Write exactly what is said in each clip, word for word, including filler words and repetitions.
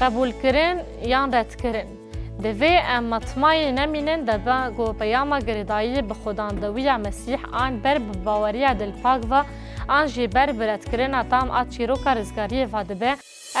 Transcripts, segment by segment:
Qebûlkirin yan redkirin. Divê em matmayî nemînin, deba ku peyama girêdayî bi xwedandewiya Mesîh an ber bi baweriya dilpak ve an jî ber bi redkirina tam a çîroka rizgariyê ve dibe.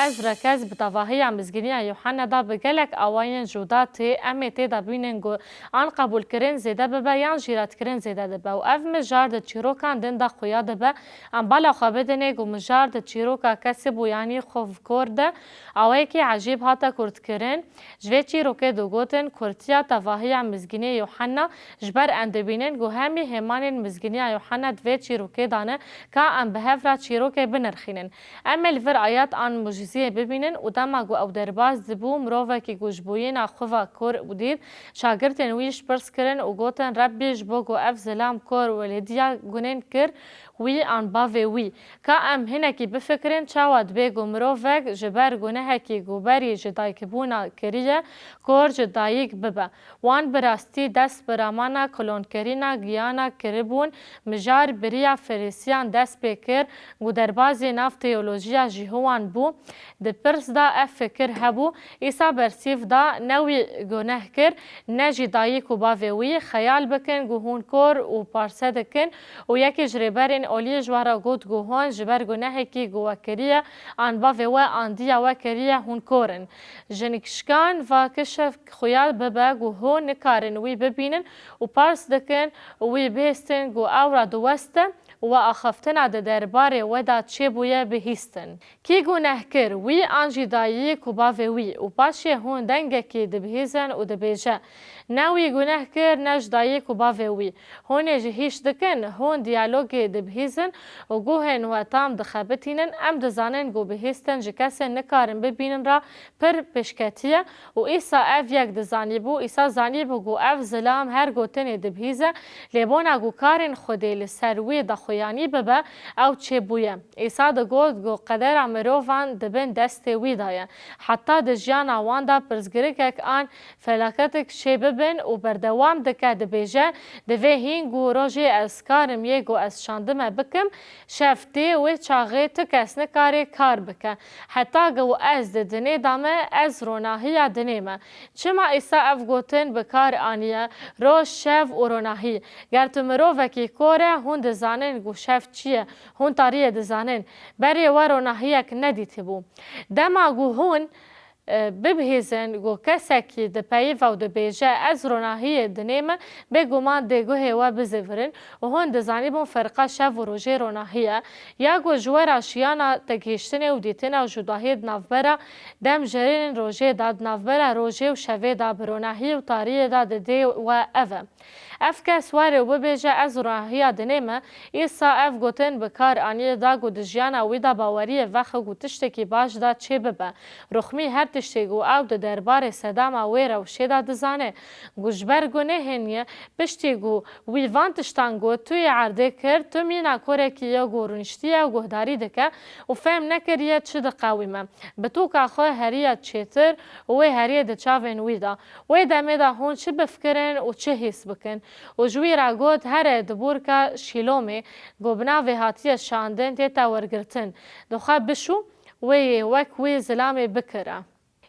Ez rekez bi tevahiya mizgîniya Yûhenna de bi gelek awayên cuda tê, em ê tê de bînin ku an qebûlkirin zêde bibe yan jî redkirin zêde dibe û ev mijar di çîrokan din de xuya dibe. Em bala xwe bidinê ku mijar di çîroka kesib û yanî xwevkor de awayekî ecîb hate kurtkirin. Ji vê çîrokê digotin, kurtiya tevahiya mizgînê Yûhenna, ji ber em dibînin ku hemî hêmanên mizgîniya Yûhenna di vê çîrokê de ne, ka em bi hev re çîrokê binirxînin. Em ê li vir ayet an muciziyê bibînin û dema ku ew derbas dibû, mirovekî ku ji bûyîna xwe ve kor û dît, şagirtên wî ji pirs kirin û gotin, Rebbî, ji bo ku ev zilam kor û lêdiya gunên kir wî an bavê wî. Ka em hinekî bifikirin, çawa dibe ku mirovek ji ber gunehekî ku berî ji daykbûna kiriye, kor ji dayik bibe? Wan bi rastî dest bi ramana klonkirina giyana kiribûn, mijar biriya Ferîsiyan dest pê kir ku derbazê nav teolojiya Jîhowan bû. Di pirs de ev fikir hebû, Îsa bersîv da, ne wî guneh kir, ne jî dayik û bavê wî. Xeyal bikin ku hûn kor û parse dikin û yekî ji rêberên olî ji we re got ku hûn ji ber gunehekî ku we kiriye an bavê we andiya we kiriye, hûn kor in. Ji nigişkan ve kişef xuya bibe ku hûn nikarin wî bibînin û pars dikin û wî bihîstin ku ew re diweste û we axaftina di derbarê we de çêbûye bihîstin. Kî guneh kir, wî an jî dayik û bavê wî? Û paşê hûn dengekî dibihîzin û dibêje, Ne wî guneh kir, ne ji dayik û bavê wî. Hûn ê ji hîş dikin, hûn diyalogê dibihîzin û guhên we tam dixebitînin. Em dizanin ku bihîstin ji kesên nikarin bibînin re pir pêşketî ye û Îsa ev yek dizanîbû. Îsa zanîbû ku ev zilam her gotinê dibihîze, lê bona ku karên Xwedê li ser wî daxuyanî bibe, ew çêbûye. Îsa digot ku qedera mirovan di bin destê wî de ye. Heta di jiyana wan de pirsgirikek an felaketek çê bibin û berdewam dike dibêje, Divê hîn ku rojê ez karim yê ku ez şandime bikim, şev tê, wê çaxê tu kes nikare kar bike. Heta ku ez di dinê de me, ez ronahiya dinê me. Çima Îsa ev gotin bi kar aniye, roj, şev û ronahî? Ger tu mirovekî kor e, hûn dizanin ku şev çi ye, hûn tariyê dizanin. Berê we ronahiyek nedîtibû. Dema ku hûn, e, bibihîzin ku kesekî dipeyve û dibêje, Ez ronahiyê dinê me, bêguman dê guhê we bizêvirin û hûn dizanîbûn ferqa şev û rojê ronahî ye. Ya ku ji we re şiyana tegihîştinê û dîtina cudahiyê di navbera demjimêrên rojê de, di navbera rojê û şevê de, bi ronahî û tariyê de didê we ev e. Ev kes were û bibêje, Ez ronahiya dinê me. Îsa ev gotin bi kar aniye da ku di jiyana wî de baweriyê vexe ku tiştekî baş de çê bibe. Rixmî her tiştê ku ew di derbarê sedama wê rewşê de dizane, ku ji ber gunehên ye, piştî ku wî van tiştan got, tu yê erdê kir, tu mîna korekî ye ku rûniştiye û guhdarî dike û fêm nekiriye çi diqewime. Bi toka xwe heriye çêtir û wê heriye di çavên wî de. Wê demê de hûn çi bifikirin û çi hîs bikin? Û ji wî re got, Here di borka Şîlomê, ku bi navê hatiye şandin, tête wergirtin. Di xwe bişû, wê yê wek wî zilamê bikire.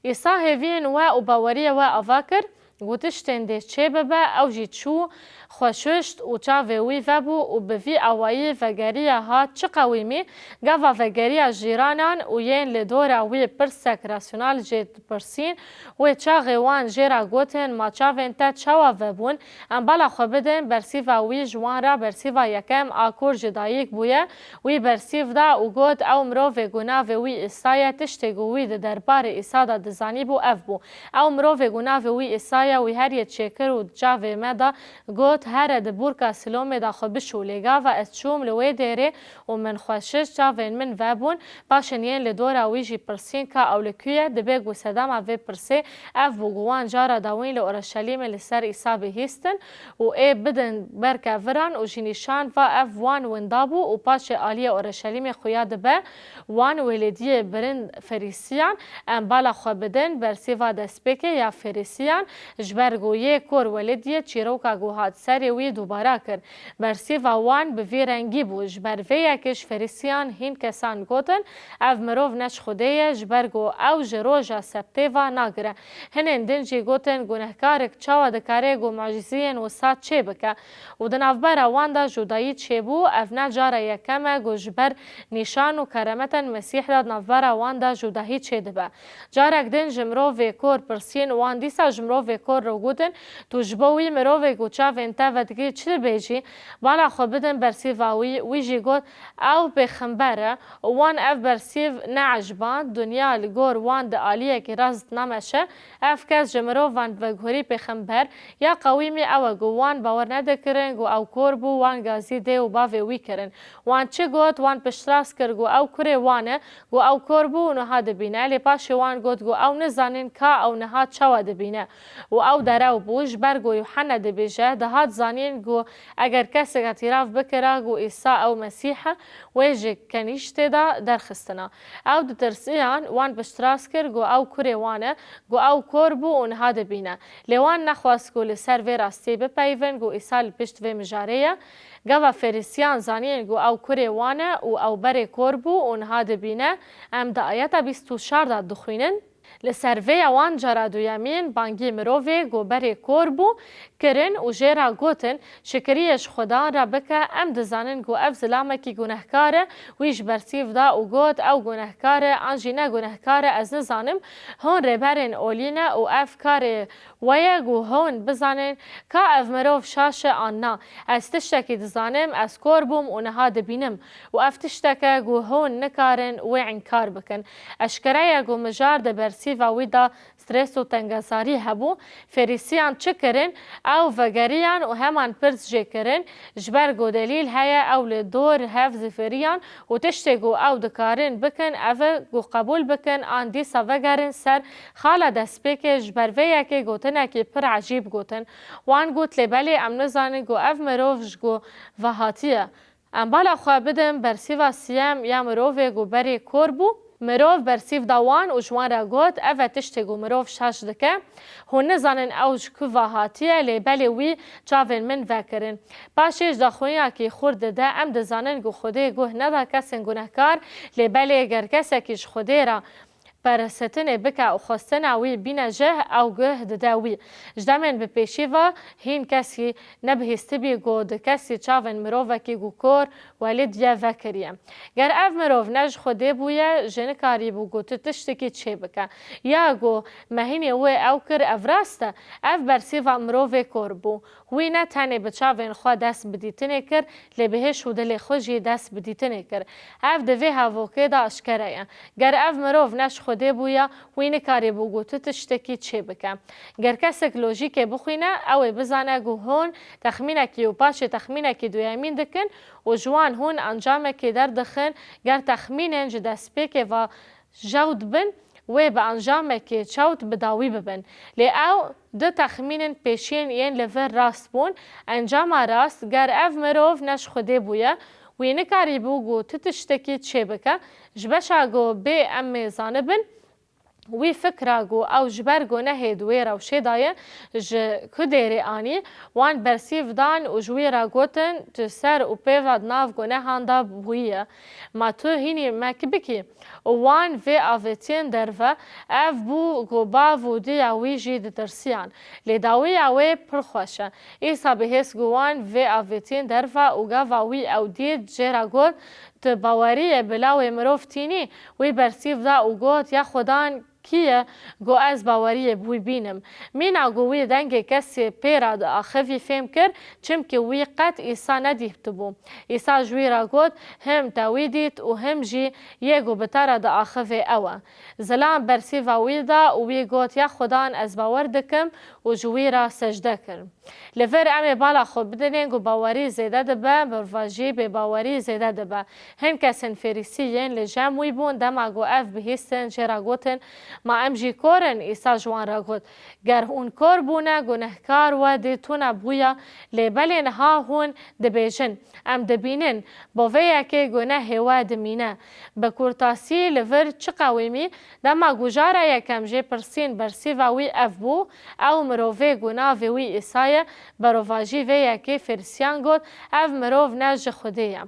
Îsa hêviyên we û baweriyê we ava kir, ku tiştên dê çê bibe, ew jî çû, xwe şuşt û çavê wî vebû û bi vî awayî vegeriya hat çi qewîmî, gava vegeriya jîranan û yên li dora wî pirsek rasyonal jê dipirsîn, wê çaxê wan jê re gotin, Ma çavên te çawa vebûn? Em bala xwe bidin bersîva wî ji wan re. Bersîva yekem a kor ji dayik bûye. Wî bersîv da û got, Ew mirovê ku navê wî Îsa ye, tiştê ku wî di derbarê Îsa de dizanîbû ev bû. Ew mirovê ku navê wî Îsa ye, wî her yê çêkir û di çavê me de got, Here di borka Silomê de xwe bişû. Lê gava ez çûm li wê dêrê û min xwe şişt, çavên min vebûn. Paşên yên li dora wî jî pirsîn, Ka ew li ku ye? Dibê ku sedema vê pirsê ev bû ku wan cara dawîn li Orşelîmê li ser Îsa bihîstin û ê bidin ber keviran û ji nîşan ve ev wan winda bû û paşê aliyê Orşelîmê xuya dibe wan wêlêdiyê birin Ferîsiyan. Em bala xwe bidin bersîva destpêkê ya Ferîsiyan. Ji ber ku yê kor Welidiyê çîroka ku hat serê wî dubara kir. Bersîva wan bi vî rengî bû. Ji ber vê yekê ji Ferîsiyan hîn kesan gotin, ev mirov ne ji Xwedê ye, ji ber ku ew ji roja sebtê va nagire. Hinên din jî gotin, gunehkarik çawa dikare ku mucîzeyên wisa çê bike? Û di navbera wan de judayî çêbû, ev ne cara yekem e ku ji ber nîşan û keremetên Mesîh de di navbera wan de judahî çêdibe. Carek din ji mirovê kor pirsîn, wan dîsa ji mirovê kor re gotin, tu ji bo wî mirovê ku çavên te vedikî çi dibêjî? Bala xwe bidin bersîva wî. Wî jî got, ew pêxember e. Û wan ev bersîv neeciband, dinya li gor wan di aliyekî re zitnameş e. Ev kes ji mirovan veguherî pêxember ya qewîmî ew e ku wan bawer nedikirin ku ew kor bû, wan gazî dê û bavê wî kirin. Wan çi got? Wan piştrast kir ku ew kurê wan e, ku ew kor bû û niha dibîne. Lê paşê wan got ku ew nizanin ka ew niha çawa dibîne. Û ew derew bû, ji ber ku Yuhanna dibêje, dihat zanîn ku eger kesek îtirav bikira ku Îsa ew Mesîh e, wê ji kenîştê de derxistina. Ew ditirsiyan, wan piştrast kir ku ew kurê wan e, ku ew kor bû û niha dibîne. Lê wan nexwest ku li ser vê rastiyê bipeyivin ku Îsa li pişt vê mijarê ye. Gava Ferîsiyan zanîn ku ew kurê wan e û ew berê kor bû û niha dibîne. Em di ayeta bîst û çar de dixwînin. Li ser vê ya wan cara duyemîn bangî mirovê ku berê kor bû kirin û jê re gotin, şikiriyê ji Xudan re bike, em dizanin ku ev zilamekî gunehkar e. Wî ji bersîv da û got, ew gunehkar e an jî ne gunehkar e, ez nizanim. Hûn rêberên olî ne û ev karê we ye ku hûn bizanin ka ev mirov şaş e an na. Ez tiştekî dizanim, ez kor bûm û niha dibînim. Û ev tiştek e ku hûn nikarin wê înkar bikin. Eşkere ye ku mijar di bersîva wî de stres û tengezarî hebû. Ferîsiyan çi kirin? Ew vegeriyan û heman pirs jê kirin. Ji ber ku delîl heye, ew li dor hev zifiriyan û tiştê ku ew dikarin bikin, ev e ku qebûl bikin an dîsa vegerin ser xala destpêkê. Ji ber vê yekê gotinekî pir ecîb gotin. Wan got, lê belê em nizanin ku ev mirov ji ku ve hatiye. Em bala xwe bidin bersîva siyem ya mirovê ku berê kor bû. Mirov bersîv da wan û ji wan re got, ev e tiştê ku mirov şaş dike. Hûn nizanin ew ji ku ve hatiye, lê belê wî çavên min vekirin. Paşê ji daxuyaniyekî xurt dide, em dizanin ku Xwedê guh neda kesên gunehkar, lê belê ger kesekî ji Xwedê re peresetinê bike û xwestina wî bîne jeh, ew guh dide wî. Ji demên bi pêşî ve hîn kesî nebihîstibî ku du kesî çavên mirovekî ku kor Welidiyê vekiriye. Ger ev mirov ne ji Xwedê bûye, jê nikarîbû ku tu tiştekî çê bike. Ya ku me hînî wê ew kir, ev rast e. Ev bersîva mirovê kor bû. Wî ne tenê bi çavên xwe dest bi dîtinê kir, lê bi hêş û dilê xwe jî dest bi dîtinê kir. Ev di vê hevokê de aşkere ye. Ger ev mirov ne ji Xwedê bûya, wî nikarîbû ku tu tiştekî çê bike. Ger kesek lojîkê bixwîne, ew ê bizane ku hûn texmînekî û paşê texmînekî duyemîn dikin û ji wan hûn encamekê derdixin, ger texmînên ji destpêkê ve jewt bin, wê bi encamekê çewt bi dawî bibin. Lê ew du texmînên pêşiyên yên li vir rast bûn. Encama rast, ger ev mirov ne ji Xwedê bûye, wî nikarîbû ku tu tiştekî çê bike. Ji beşa ku bê em ê zanibin, wî fikra ku ew ji ber gunehê di wê rewşê de ye, ji ku dêrê anî, wan bersîv dan û ji wî re gotin, tu ser û pê ve di nav gunehan de bûyî ye. Ma tu hînî me kî bikî? Û wan vê avêtiyên derve, ev bû ku bav û diya wî jî ditirsiyan. Lê dawiya wê pir xweş e. Îsa bi hêz ku wan vê avêtiyên derve û gava wî ew dît, jê re got, tu baweriyê bi lawê mirov tînî? Wî bersîv da û got, ya Xudan, kî ye ku ez baweriyê bi wî bînim? Mîna ku wî dengê kesê pê re diaxivî fêm kir, çimkî wî qet Îsa nedîtibû. Îsa ji wî re got, him te wî dît û him jî yê ku bi te re diaxivê ew e. Zilam bersîva wî da û wî got, ya Xudan, ez bawer dikim û ji wî re secde kirim. Li vir em ê bala xwe bidinên ku bawerî zêde dibe, bi va jî bêbawerî zêde dibe. Hin kesên Fêrîsî yên li cem wî bûn, dema ku ev bihîstin, jê re gotin, Ma em jî kor in, Îsa ji wan re got, ger hûn kor bûne, gunehkar we dê tune bûya, lê belê niha hûn dibêjin, em dibînin, bo vê yekê gunehê we dimîne. Bi kurtasî li vir çi qewîmî, dema gujara yekem jê pirsîn bersîva wî ev bû, ew mirovê ku navê wî Îsa ye, berovajî vê yekê Ferîsiyan got, ev mirov ne ji Xwedê ye.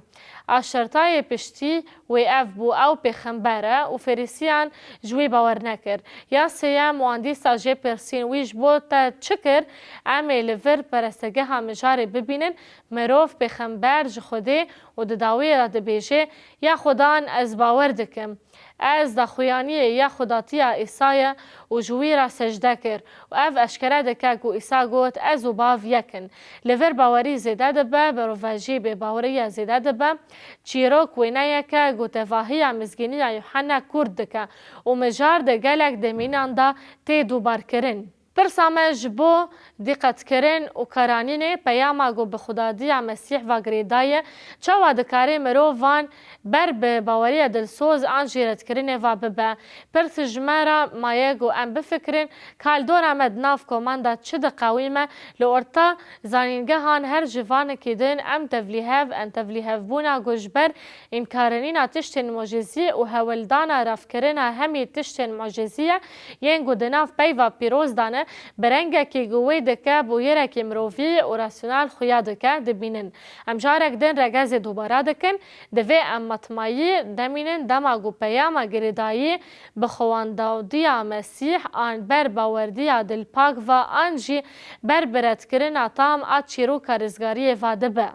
A şertayê piştî wê ev bû, ew pêxember e û Ferîsiyan ji wî bawer nekir. Ya sêyem, wan dîsa jê pirsîn, wî ji bo te çi kir? Em ê li vir perestegeha mijarê bibînin, mirov pêxember ji Xwedê û di dawiyê de dibêje, ya Xudan ez bawer dikim. Ez daxuyaniyê ya xwedatiya Îsa ye û ji wî re secde kir. Û ev eşkere dike ku Îsa got, ez û Bav yek in. Li vir bawerî zêde dibe, berovajî bêbaweriya zêde dibe. Çîrok wêneyeke ku tevahiya mizgîniya Yuhanna kurt dike û mijar di gelek demînan de tê dûbarkirin. Pirsa me ji bo dîqetkirin û karanînê peyama ku bi xwedatiya Mesîh ve girêdayî ye, çawa dikare mirov van ber bi baweriya dilsoz an jî redkirinê ve bibe? Pirs ji me re maye ku em bifikirin, ka li dora me di nav koman de çi diqewîme, li orta zanîngehan her ji vanekî din em tevlîhev, em tevlîhevbûna ku ji ber înkarinîna tiştên mucizî û hewldana revkirina hemî tiştên mucizî ye, yên ku di nav peyva pîroz de ne, bi rengekî ku wê dike bûyerekî mirovî û rasyonel xuya dike, dibînin. Em carek din regezê dubara dikin, divê em matmayî demînin dema ku peyama girêdayî bi xwendatiya Mesîh an ber bawerdiya dilpak ve an jî ber bi redkirina tam a çîroka rizgariyê ve dibe.